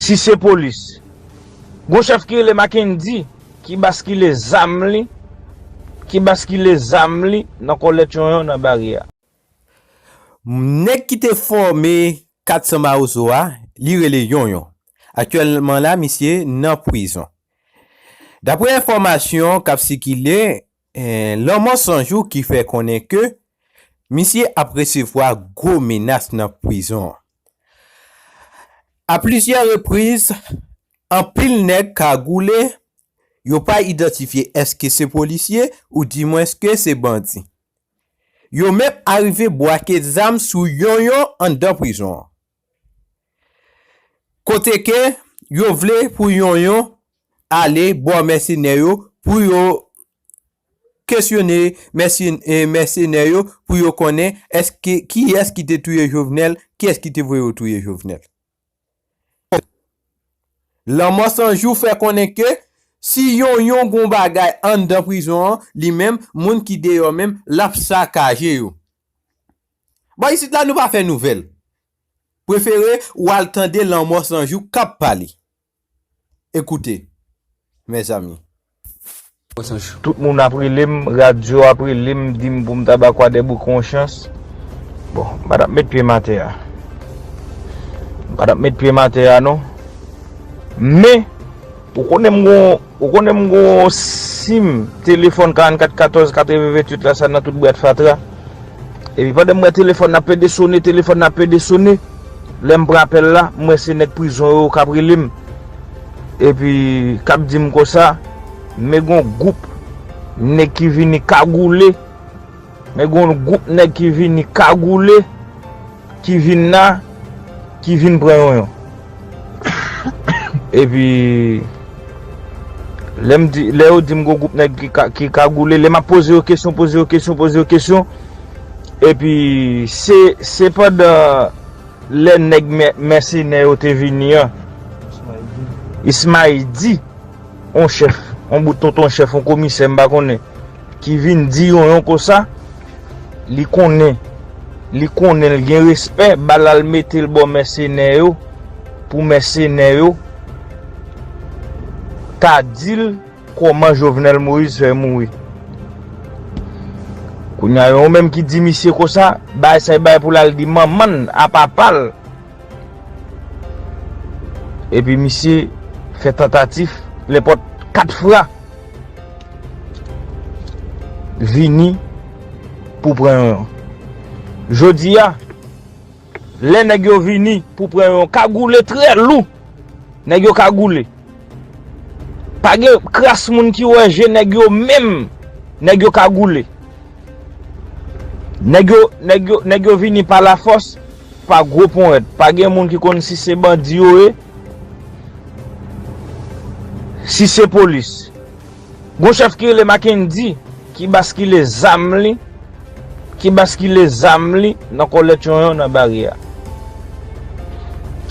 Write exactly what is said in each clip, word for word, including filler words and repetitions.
Si se polis, gon chèf ki rele Mackendy ki baskile zam li, ki baskile zam li nan kòlèt Yonyon nan Baryè. Nèg ki te fòme kat san Mawozo a, li rele Yonyon. Aktyèlman la, misye nan prizon. Daprè enfòmasyon k ap sikile, eh, Lanmò San Jou ki fè konnen ke misye ap resevwa gwo menas nan prizon an. A plizyè repriz, anpil nèg kagoule, yo pa idantifye èske se polisye oudimwens ke se bandi. Yo menm arive bwake zam sou Yonyon anndan prizon an. Kote ke yo vle pou Yonyon ale bò mèsenè yo pou yo kesyone mèsi-, eh, mèsenè yo pou yo konnen èske, kiyès ki te touye Jovenel, kiyès ki te voye yo touye Jovenel. Lanmò San Jou fè konnen ke si Yonyon gon bagay anndan prizon an, li menm, moun ki deyò menm, l ap sakaje yo. Bon, isit la, nou pa fè nouvèl. Prefere ou al tande Lanmò San Jou k ap pale. Ekoute, mezanmi. Tout moun ap rele m, radyo ap rele m, di m pou m ta ba Kwadèboukè yon chans. Bon, m pa t ap met pye m atè a. M pa t ap met pye m atè a, non. Men, ou konnen m gon, ou konnen m gon sim telefòn karannkat katòz katreven venntuit la, sa nan tout bwat fatra. Epi pandan m wè telefòn nan ap pede sone, telefòn nan ap pede sone, lè m pran apèl la, m wè se nèg prizon yo k ap rele m. Epi k ap di m konsa, men gon gwoup nèg ki vini kagoule, men gon gwoup nèg ki vini kagoule, ki vin la, ki vin pran Yonyon. Epi, lè m di, lè yo di m gon gwoup nèg ki ka, ki kagoule, lè m ap poze yo kesyon, poze yo kesyon, poze yo kesyon, epi se, se pandan lè nèg mè-, mèsenè yo te vini an, Ismail di, yon chèf, yon bout tonton chèf, yon komisè, m pa konnen, ki vin di Yonyon konsa, li konnen, li konnen l gen respè, ba l al mete l bò mèsenè yo, pou mèsenè yo ta di l kòman Jovenel Moïse fè mouri. Kounye a, Yonyon menm ki di misye konsa, bay sa y bay pou l al di manman l, a papa l. Epi misye fè tantatif, lenpòt kat fwa, vini pou pran Yonyon. Jodi a, lè nèg yo vini pou pran Yonyon, kagoule trè lou, nèg yo kagoule. Pa gen kras moun ki wè je nèg yo menm, nèg yo kagoule. Nèg yo, nèg yo, nèg yo vini pa lafòs, pa gwo ponyèt. Pa gen moun ki konn si se bandi yo ye, si se polis. Gon chèf ki rele Mackendy, ki baskile zam li, ki baskile zam li nan kòlèt Yonyon nan Baryè.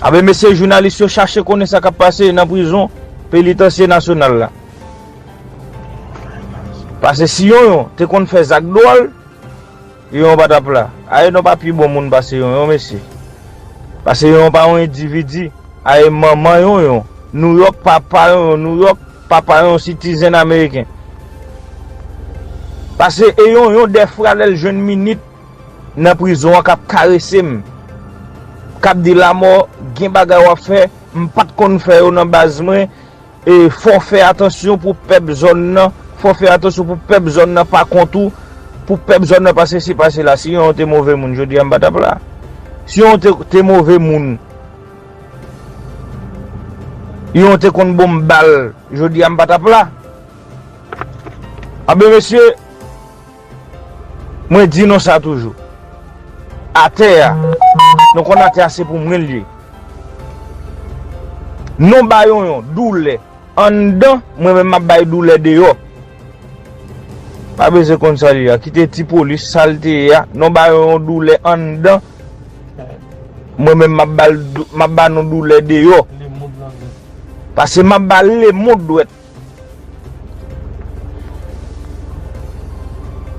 Abe mesye jounalis yo chache konnen sa k ap pase nan prizon penitansye nasyonal la. Paske si Yonyon te konn fè zak dwòl, Yonyon pa t ap la. Aye non pa pi bon moun pase Yonyon, mesye. Pase Yonyon pa yon endividi. Aye manman Yonyon, Nouyòk, papa Yonyon, Nouyòk, papa Yonyon, citizen ameriken. Pase e Yonyon, dèfwa lè l jwenn minit nan prizon an k ap karese m, k ap di Lamò, gen bagay w ap fè, m pa t konn fè yo nan baz mwen, e fò w fè atansyon pou pèp zòn nan, fò w fè atansyon pou pèp zòn nan pa kont ou, pou pèp zòn nan pa sesi pa sela. Si Yonyon te move moun, jodi a m pa t ap la. Si Yonyon te, te move moun, Yonyon te konn bon m bal, jodi a m pa t ap la. Anben mesye, mwen di nou sa toujou. Atè a, nou konn atè a se pou mwen l ye. Non ba Yonyon doulè anndan, mwen menm m ap bay doulè deyò. Pa bezwen konn sa l ye a. Kite ti polis, sa l te ye a. Non ba Yonyon doulè anndan, mwen menm m ap ba l dou-, m ap ba nou doulè deyò. Pase m ap ba lemonn dwèt.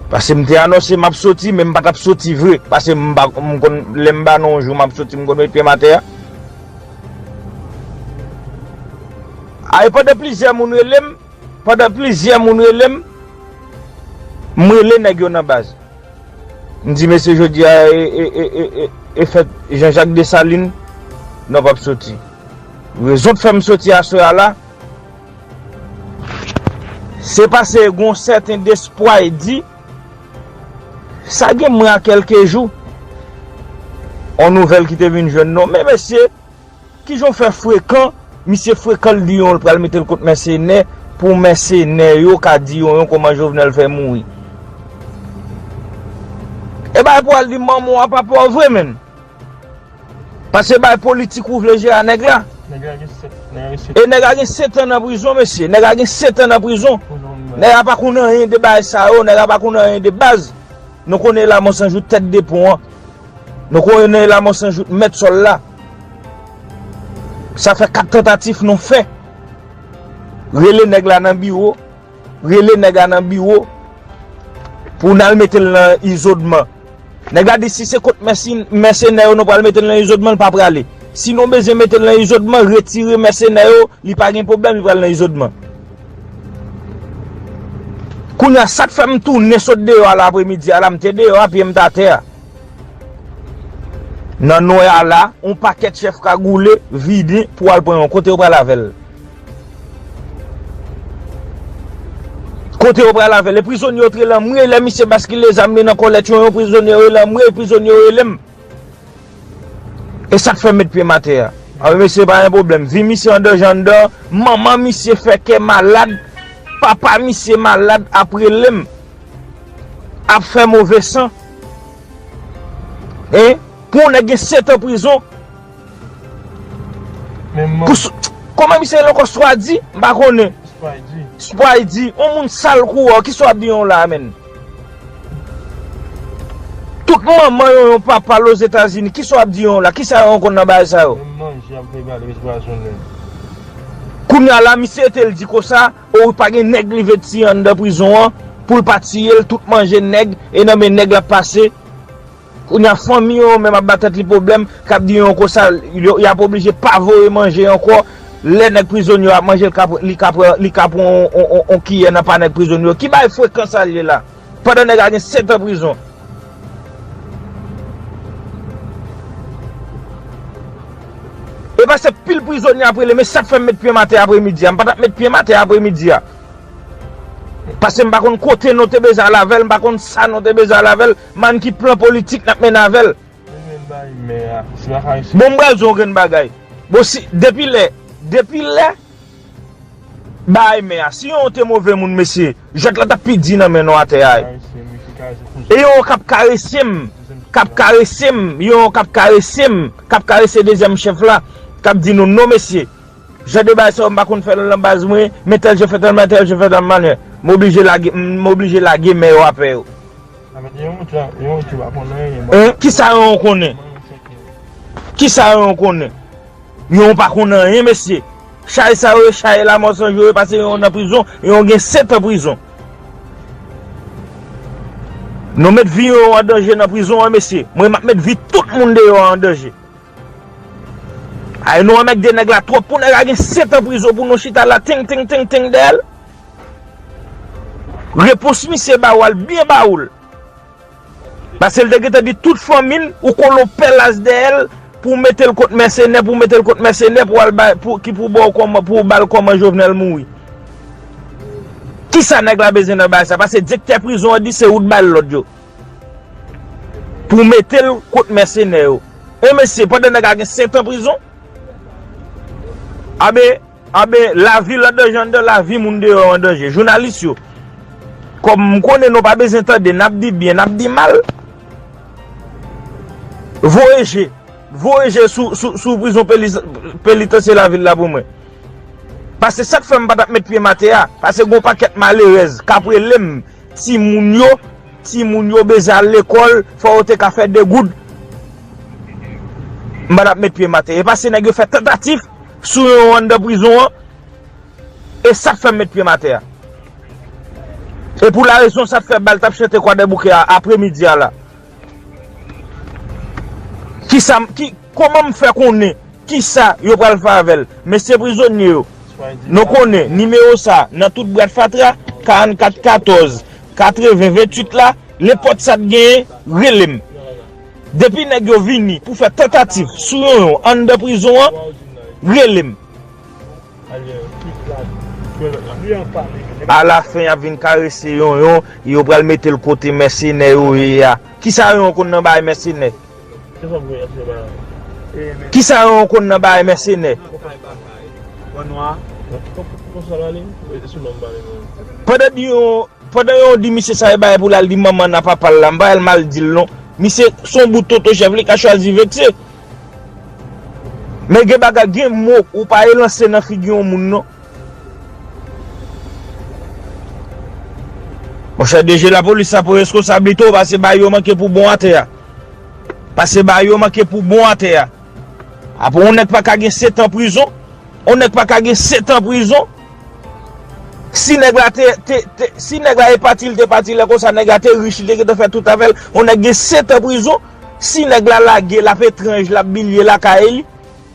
Paske m te anonse m ap soti, men m pa t ap soti vre. Paske m pa, m konn, lè m ba nou yon jou m ap soti, m konn met pye m atè a. A, e pandan plizyè moun rele m, pandan plizyè moun rele m, m rele nèg yo nan baz. M di, mesye, jodi a, e, e, e, e, e, e fèt Jean Jacques Dessalines, non, p ap soti. Rezon k fè m soti aswè a la, se paske gen yon sèten Despoy di, sa gen mwen a kèlke jou, yon nouvèl ki te vin jwenn nou. Men mesye, kijan w fè frekan, misye frekan, l di yon, l pral mete l kont mèsenè, pou mèsenè yo ka di yon, yon kòman Jovenel fè mouri. E bagay pou al di manman w a papa w vre, menn. Paske bay politik ou vle jere a nèg la. Nèg la gen sèt, nèg la gen sèt. E nèg la gen sèt an nan prizon, mesye. Nèg la gen sèt an nan prizon. Prizon, nèg la pa konn anyen de bagay sa yo, nèg la pa konn anyen de baz. Nou konnen Lamò San Jout tèt de pon an. Nou konnen Lamò San Jout mèt sòl la. Sa fè kat tantatif nou fè. Rele nèg la nan biwo. Rele nèg la nan biwo pou n al mete l nan izodman. Nèg la di si se kont mèsi-, mèsenè yo nou pral mete l nan izodman, l pa prale. Si nou bezwen mete l nan izodman, retire mèsenè yo, li pa gen pwoblèm, li pral nan izodman. Kounye a, sa k fè m tounen sot deyò a la apremidi a la, m te deyò a, pye m t atè a. Nan nwè a la, yon pakèt chèf kagoule vini pou al pran yon. Kote yo pral avè l? Kote yo pral avè l? E prizonye yo t rele m, wi, lè misye baskile zam li nan kòlèt yo, yon prizonye rele m, wi, prizonye yo rele m. E sa k fè m met pye m atè a. A, mesye, pa gen pwoblèm. Vi misye an danje anndan, manman misye fè kè malad, papa misye malad ap rele m, ap fè move san. Hein? Pou yon nèg gen sèt an prizon. Pou sou-, kòman misye rele ankò? Swadi? M pa konnen. Spidey. Spidey, yon moun sal kou a, kisa w ap di yon la, menn? Tout manman yon, yon papa l Ozetazini, kisa w ap di yon la? Kisa yon konn nan bagay sa yo? Menm manje ap fè gade respirasyon nèg. Kounye a la, misye te l di konsa, o, pa gen nèg li vle tiye anndan prizon an, pou l pa tiye l, tout manje nèg, e nan men nèg l ap pase. Kounye a fanmi yo menm ap ba tèt li pwoblèm, k ap di yon konsa, yo, y ap oblije pa voye manje ankò. Lè nèg prizonye yo ap manje, li ka pran, li ka pran, li ka pran on, on, on, on kiyè nan pa nèg prizonye yo. Ki bagay frekan sa l ye la? Pandan nèg la gen sèt an prizon. E pa se pil prizonye ap rele, men sa k fè m met pye m atè apremidi a. M pa t ap met pye m atè apremidi a. Paske m pa konn kote nou te bezwen al avè l, m pa konn sa nou te bezwen al avè l, m pa konn ki plan politik n ap mennen avè l. Bon, m pral di w yon grenn bagay. Bon, si, depi lè, depi lè, bay men a, si yon te move moun, mesye, jwèt la t ap pi di nan men nou atè a. E yon k ap karese m, k ap karese m, yon k ap karese m, k ap karese dezyèm chèf la, k ap di nou, non, mesye. Jan de bagay sa yo, m pa konn fè l nan baz mwen, men tèl jan fè tèl, men tèl jan fè tèl mannyè. M oblije lage, m oblije lage men yo apè yo. Hein? Kisa yo konnen? Kisa yo konnen? Yo pa konn anyen, mesye. Chay sa yo, chay Lamò San Jout, yo pase yo nan prizon, yo gen sèt an prizon. Nou met vi yo an danje nan prizon an, mesye. Mwen, m ap met vi tout moun deyò an danje. Ay, nou anmègde nèg la twòp pou nèg la gen sèt an prizon pou nou chita la, teng, teng, teng, teng dèyè l. Repons misye ba w, al byen ba w l. Paske l te gentan di tout fanmi l, ou kolon pèlas dèyè l, pou w mete l kont mèsenè, pou w mete l kont mèsenè, pou al bay, pou, ki pou ba w kòman, pou w ba l kòman Jovenel mouri. Kisa nèg la bezwen nan bagay sa? Paske direktè prizon an di se ou t ba l lòd yo. Pou mete l kont mèsenè yo. E mesye, pandan nèg la gen sèt an prizon, abe, abe, lavi l an danje anndan, lavi moun deyò an danje. Jounalis yo, kòm m konnen nou pa bezwen tande, n ap di byen, n ap di mal, voye je, voye je sou, sou, sou prizon peli-, penitansye lavil la pou mwen. Paske sa k fè m pa t ap met pye m atè a, paske gen yon pakèt malerèz k ap rele m, timoun yo, timoun yo bezwen al lekòl, fò yo te ka fè de goud. M pa t ap met pye m atè. E paske nèg yo fè tantatif sou yon anndan prizon an, e sa k fè m met pye m atè a. E pou larezon sa k fè bal t ap chante Kwadèboukè a apremidi a la. Kisa m, ki, kòman m fè konnen kisa yo pral fè avè l? Mesye prizonye yo, Nou konnen nimewo sa nan tout bwat fatra, karannkat katòz, katreven venntuit la, nenpòt sa t genyen, rele m. Depi nèg yo vini pou fè tantativ sou Yonyon anndan prizon an, rele m. Alafen, y ap vin karese Yonyon, yo pral mete l kote mèsenè yo ye a. Kisa Yonyon konn nan bagay mèsenè? Kisa Yonyon konn nan bagay mèsenè? Pandan di yon Pandan yo di misye sa e bagay pou l al di manman n a papa l la, m pa al mal di l non. Misye se yon bout tonton chèf, li ka chwazi vekse. Men gen bagay, gen mo ou pa elanse nan figi yon moun non. Monchè, D G lapolis la pran reskonsablite w, pase bay yo manke pou bon atè a. Pase bay yo manke pou bon atè a. Apre yon nèg pa ka gen sèt an prizon. Yon nèg pa ka gen sèt an prizon. Si nèg la te, te, te, si nèg la e pati, li te pati lè konsa, nèg la te rich, li te gentan fè tout afè l. Yon nèg gen sèt an prizon. Si nèg la lage, l ap etranj, l ap bilye lakay li,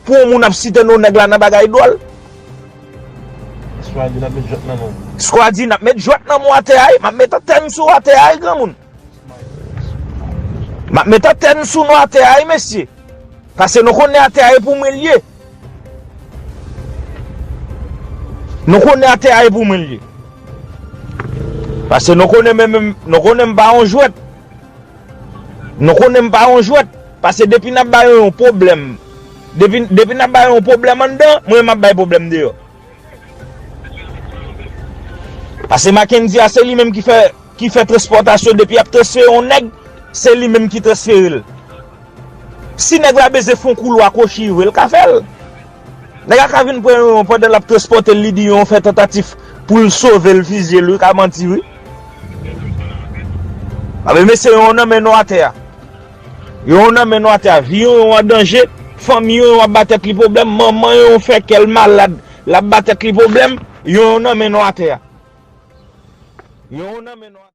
pou yon moun ap site non nèg la nan bagay dwòl. Skwadi n ap met jwèt nan men w. Skwadi n ap met jwèt nan men w atè a, wi. M ap met antèn sou atè a, wi, granmoun. M ap met antèn sou nou atè a, wi, mesye. Pase nou konnen atè a e pou mwen l ye. Nou konnen atè a e pou mwen l ye. Pase nou konnen men, men, nou konnen m pa yon jwèt. Nou konnen m pa yon jwèt. Pase depi n ap ba yo yon pwoblèm. Depi, depi n ap ba yo yon pwoblèm anndan, mwen m ap bay pwoblèm deyò. Pase Mackendy a se li menm ki fè, ki fè transpòtasyon depi y ap transfere yon nèg, se li menm ki transfere l. Si nèg la bezwen fè yon koulwa kwochi vre, l ka fè l. Nèg la ka vin pran yon pandan l ap transpòte l, li di yon fè tantatif pou l sove l, fizye l, wi, ka manti, wi. Abe mesye, yon nan men nou atè a. Yon nan men nou atè a. Vi yon an danje, fanmi yon ap ba tèt li pwoblèm, manman yon fè kè l malad, l ap ba tèt li pwoblèm, yon nan men nou atè a. Yon nan men nou